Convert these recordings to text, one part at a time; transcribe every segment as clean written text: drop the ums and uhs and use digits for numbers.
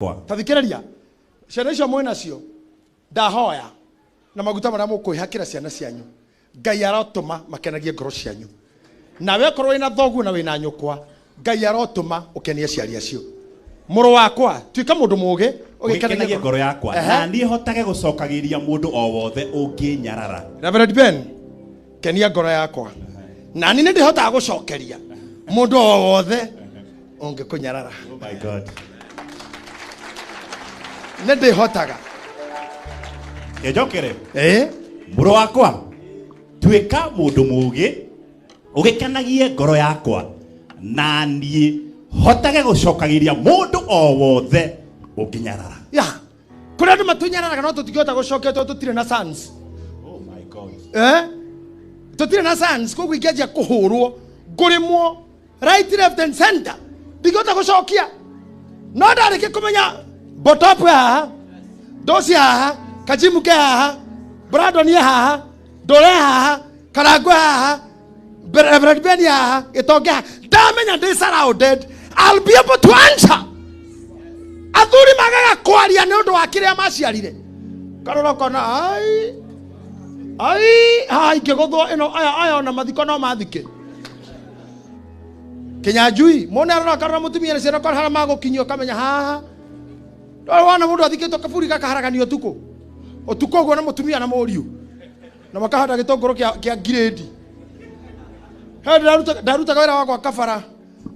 Kwa. Ta thikĩrĩria, ciana icio mwĩ nacio, ndahoya na maguta marĩa mũkwĩhakĩra ciana cianyu, Ngai arotũma makenagie ngoro cianyu. Nawe okorwo wĩna thoguo na wĩna nyũkwa, Ngai arotũma ũkenie aciari acio. Mũrũ wakwa, tuĩka mũndũ mũũgĩ, ũgĩkenagie ngoro yakwa. Ehe. Na niĩ hotage gũcokagĩria mũndũ o wothe ũngĩnyarara. Reverend Ben, kenia ngoro yakwa. Na niĩ nĩndĩhotaga gũcokeria mũndũ o wothe ũngĩkũnyarara. Oh my God. Nĩndĩhotaga. Kĩnjokere. Ĩĩ. Mũrũ wakwa, tuĩka mũndũ mũũgĩ, ũgĩkenagie ngoro yakwa, na niĩ hotage gũcokagĩria mũndũ o wothe ũngĩnyarara. Ya. Kũrĩ andũ matũnyararaga no tũtingĩhota gũcokia tondũ tũtirĩ na sons. Oh my God. Eh? Tũtirĩ na sons, koguo ingĩanjia kũhũrwo, ngũrĩmwo right, left and center, ndingĩhota gũcokia. No ndarĩkia kũmenya Botop haha, Dosi haha, Kajimu ke haha, Brandon ye haha, Ndore haha, Karangwe haha, Reverend Ben haha, Gĩtonge haha, ndamenya ndĩ surrounded, I'll be able to answer. Athuri magaga kwaria nĩ ũndũ wa kĩrĩa maciarire. Karora ũkona ai ai haha ingĩgũthwo ĩno aya aya ona mathiko no mathike. Kinyanjui mone arora karora mutumia na ciana karora magũkinyio kamenya haha. Ndũrĩ wona mũndũ athikĩtwo kaburi gakaharaganio ũtukũ. Ũtukũ ũguo na mũtumia na mũriũ. Na makahanda gĩtũngũrũ kĩa ngirĩndi. He ndarutaga wĩra wa gwaka bara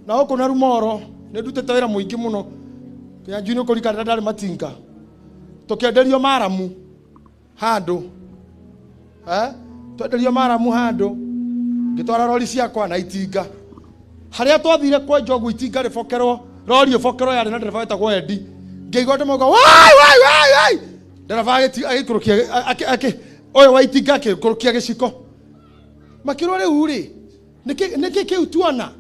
na gũkũ na Rumoro nĩ ndutĩte wĩra mũingĩ mũno. Kinyanjui nĩ ũkũririkana ndarĩ matinga. Tũkĩenderio maramu handũ. Twenderio maramu handũ. Ngĩtwara rori ciakwa na itinga. Harĩa twathire kwenja ũguo itinga rĩbokerwo, rori ĩbokerwo yarĩ na ndereba wetagwo Eddie. Ngĩigua andũ mauga, wai, wai, wai, wai. Ndereba agĩikũrũkia, ũyũ wa itinga akĩikũrũkia gĩciko. Makĩrwo rĩu rĩ, nĩkĩ kĩu tuona?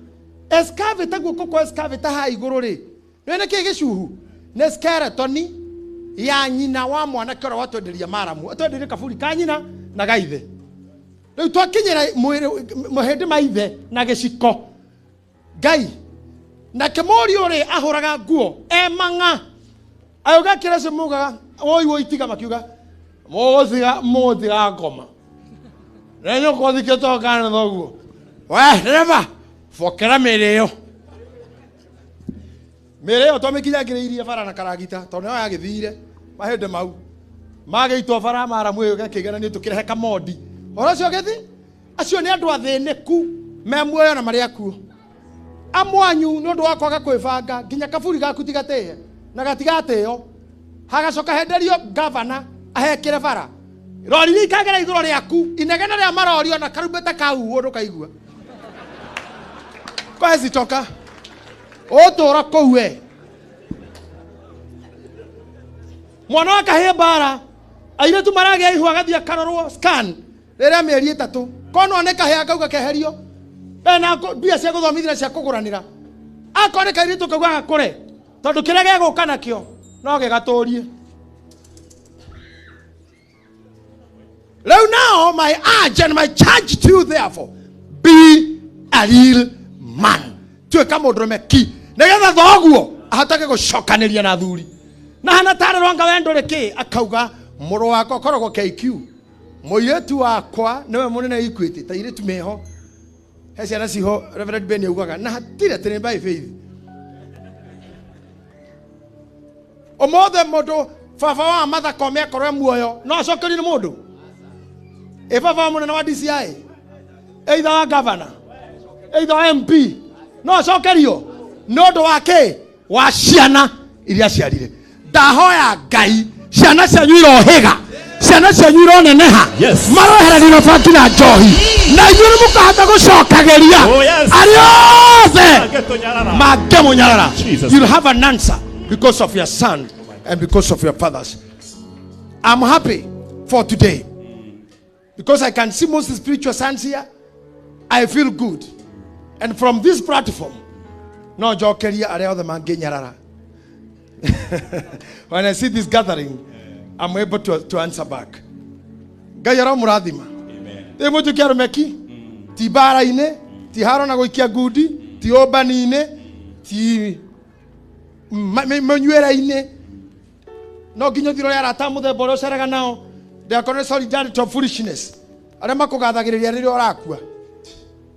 Excavator guoko kwa excavator haha igũrũ rĩ, nĩ nĩkĩ gĩcuhu? Nĩ skeleton ya nyina wa mwanake ũrĩa watwenderia maramu. Atwenderie kaburi ka nyina na ga ithe. Rĩu twakinyĩra mwĩrĩ, mahĩndĩ ma ithe na gĩciko. Ngai, nake mũriũ rĩ ahũraga nguo e mang'a. Agĩũka akĩra acio maugaga, woi woi tiga, makiuga, mũgũtiga, mũgũtiga ngoma. Na nyũkwa ũthikĩtwo kana thoguo. We, ndereba, bokera mĩrĩ ĩyo. Mĩrĩ ĩyo twamĩkinyangĩrĩirie bara na karagita, tondũ nĩyo yagĩthire mahĩndĩ mau. Magĩitwo bara maramu ĩyo gakĩigananio tũkĩrehe kamondi. Ũhoro ũcio ũgĩthi, acio nĩ andũ athĩnĩku me muoyo na marĩ akuũ. Amwanyu nĩ ũndũ wa kwaga kwĩbanga nginya kaburi gaku ti gatĩe na gatigatĩo. Hagacoka henderio gavana ahekĩre bara. Rori iria ikagera igũrũ rĩaku, inegene rĩa marori ona karumbeta kau ndũkaigua. Kwezi toka. Ũtũra kũu we. Mwana wa kahĩĩ mbara, airĩtu maragĩa ihu agathiĩ akarorwo scan rĩrĩa mĩeri 3. Konwo nĩ kahĩĩ akauga keherio. Ena mbia cia gũthomithia na cia kũgũranĩra. Akorwo nĩ kairĩtu kauga gakũre, tondũ kĩrĩa gĩgũka nakĩo no gĩgatũrie. Rĩu now my urge and my charge to you therefore, be a real man. Tuĩka mũndũrũme ki, nĩgetha thoguo ahotage gũcokanĩria na athuri. Na hana tarĩ rwanga we ndũrĩ kĩ, akauga mũrũ wakwa ũkoragwo KQ, mũirĩtu wakwa nĩwe mũnene Equity, ta airĩtu meho. He ciana ciho Reverend Ben augaga na hatirĩ atĩ nĩ by faith. Ũmũthĩ mũndũ baba wa Martha Koome akorwo e muoyo no acokerio nĩ mũndũ? Ĩ baba wa mũnene wa DCI, either wa governor, either wa MP, no acokerio nĩ ũndũ wa kĩ? Wa ciana iria aciarire. Ndahoya Ngai ciana cianyu irohĩga, ciana cianyu ironeneha, Yes. maroheranio bangi na njohi, na inyuĩ nĩ mũkahota gũcokagĩria Oh, yes. arĩa othe Mangĩtũnyarara. mangĩmũnyarara. Jesus. You'll have an answer because of your son and because of your fathers. I'm happy for today because I can see most spiritual sons here. I feel good. And from this platform, no njokeria arĩa othe mangĩnyarara. When I see this gathering, I'm able to answer back. Ngai aromũrathima. Amen. Ĩ mũtuĩke arũme ki, ti mbara-inĩ, ti haro na gũikia ngundi, ti ũmbani-inĩ, ti Mũnyuĩre-inĩ no nginya ũthiĩ ũrore arata a mũthemba ũrĩa ũceraga nao. Ndĩgakorwo nĩ solidarity of foolishness, arĩa makũgathagĩrĩria rĩrĩa ũrakua.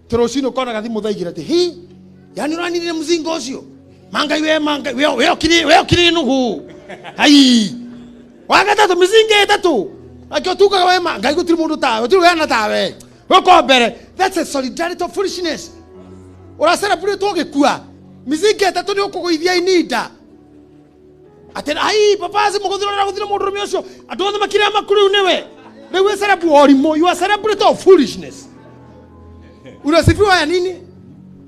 Tĩ rũcinĩ ũkonaga thimũ thaa igĩrĩ atĩ hi, yani ũraninire mũcinga ũcio mangai we mangai we we ũkiri we ũkiri nuhu ai wagatatũ mĩcinga ĩtatũ akĩo tugaga we mangai gũtirĩ mũndũ tawe, gũtirĩ wena tawe ũko mbere. That's a solidarity of foolishness. Ũracelebrate ũgĩkua mĩcinga ĩtatũ nĩ ũkũgũithia ininda atĩ ai papazi mũgũthirorera gũthira mũndũrũme ũcio andũ othe makĩrĩa maku rĩu nĩwe rĩu wĩ celeb ũrimũ. You are celebrate of foolishness. Unasifiwa ya nini?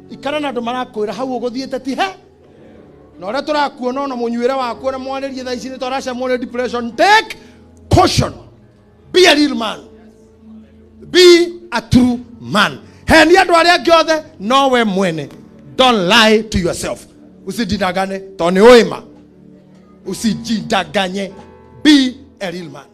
Ikara na andũ marakwĩra hau ũgũthiĩte ti he na ũrĩa tũrakuona ona mũnyuĩre waku ona mwarĩrie thaa ici nĩ twaracemwo nĩ depression. Take caution. Be a real man, be a true man. Heni andũ arĩa angĩ othe no we mwene. Don't lie to yourself. Usijidanganye tondũ nĩ ũĩ ma. Usijidanganye. Be a real man.